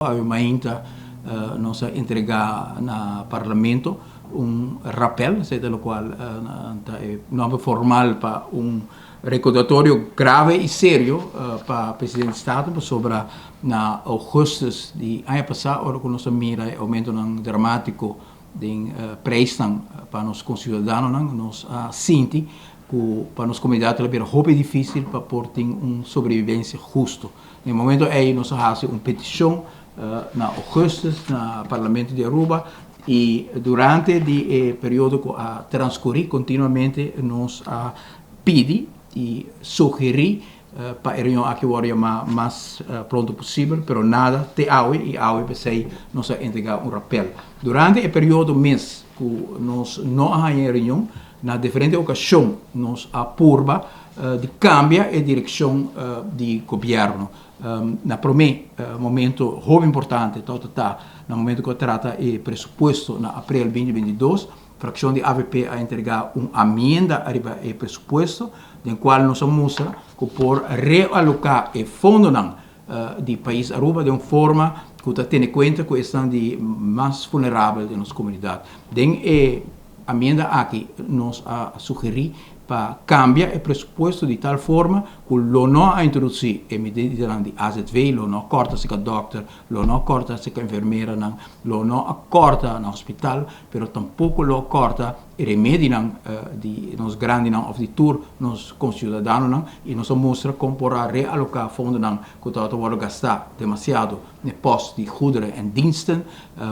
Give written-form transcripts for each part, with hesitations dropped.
Awe mainta nos a entrega na Parlamento un rappel, esei ta locual ta e nomber formal pa un recordatorio grave y serio pa Presidente Staten pasobra na augustus di aña pasa ora cu nos a mira e aumentonan dramatico den prijsnan pa nos conciudadanonan nos a sinti cu pa nos comunidad lo bira hopi dificil pa por tin un sobrevivencia husto. Na e momento ei nos a hasi un petishon na augustus na Parlamento di Aruba i durante di e periodo ku a transkurí kontinuamente nos a pidi i sugerí pa e reunion aki wòrdu yamá mas pronto posibel, pero nada te awe i awe p'esei nos a entregá un rapèl. Durante e periodo mes ku nos no a haña e reunion, na diferente okashon nos a purba di kambia e direkshon di gobièrnu. Na promé momento hopi importante tabata ta na momento ku a trata e presupuesto na aprel 2022, frakshon di avp a entregá un amienda ariba e presupuesto den kual nos a mustra ku por realoká e fondonan di pais Aruba den un forma ku ta tene kuenta ku esnan di mas vulnerabel den nos komunidat. Den e amienda aki nos a sugerí pa kambia e presupuesto di tal forma ku lo no a introdusí e medidanan di azv, lo no a kòrta serka dòkter, lo no a kòrta serka enfermeranan, lo no a kòrta na hospital, pero tampoko lo a kòrta e remedinan di nos grandinan òf di tur nos konsiudadanonan i nos a mustra kon por a realoká fondonan ku tabata wòrdu gastá demasiado n'e pòst di goederen en diensten,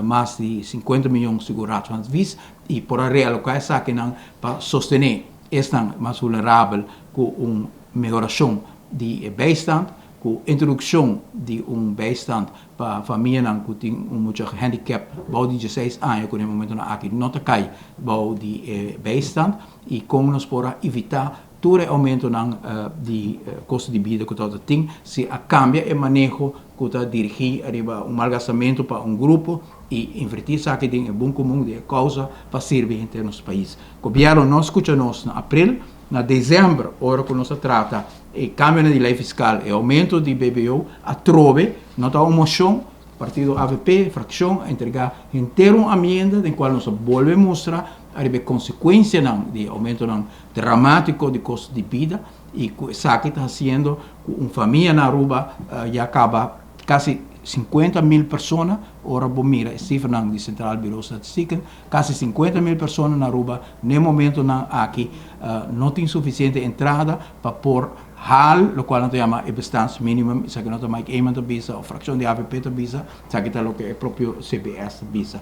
mas di 50 miyon segun Raad van Advies, i por a realoká esakinan pa sostené esnan mas vulnerabel ku un mehorashon di e bijstand, ku introdukshon di un bijstand pa famianan ku tin un mucha gehandicap bou di 16 aña ku na e momentonan aki no ta kai bou di e bijstand i kon nos por a evitá tur e oumentonan di kosto di bida ku tabata tin si a kambia e maneho ku ta dirigí riba un malgastamentu pa un grupo i invertí esaki den e bon komun di e kousa pa sirbi henter nos pais. Gobièrnu no skucha nos na april. Na desèmber ora ku nos a trata e kambionan di lei fiskal, e oumento di BBO atrobe no ta un moshon, partido avp, frakshon, a entregá henter un amienda den kual nos a bolbe mustra ariba e konsekuensianan di e oumentonan dramátiko di kosto di bida i ku esaki ta hasiendo ku un famia na Aruba ya kaba kasi 50.000 persona, ora bo mira e sifranan di Centraal Bureau Statistieken, Kasi 50.000 persona na Aruba n'e momentonan aki no tin sufisiente entrada pa por haal lokual nan ta yama e bestaansminimum. Esaki no ta Mike Eman ta bisa òf frakshon di avp ta bisa, esaki ta loke e propio CBS ta bisa.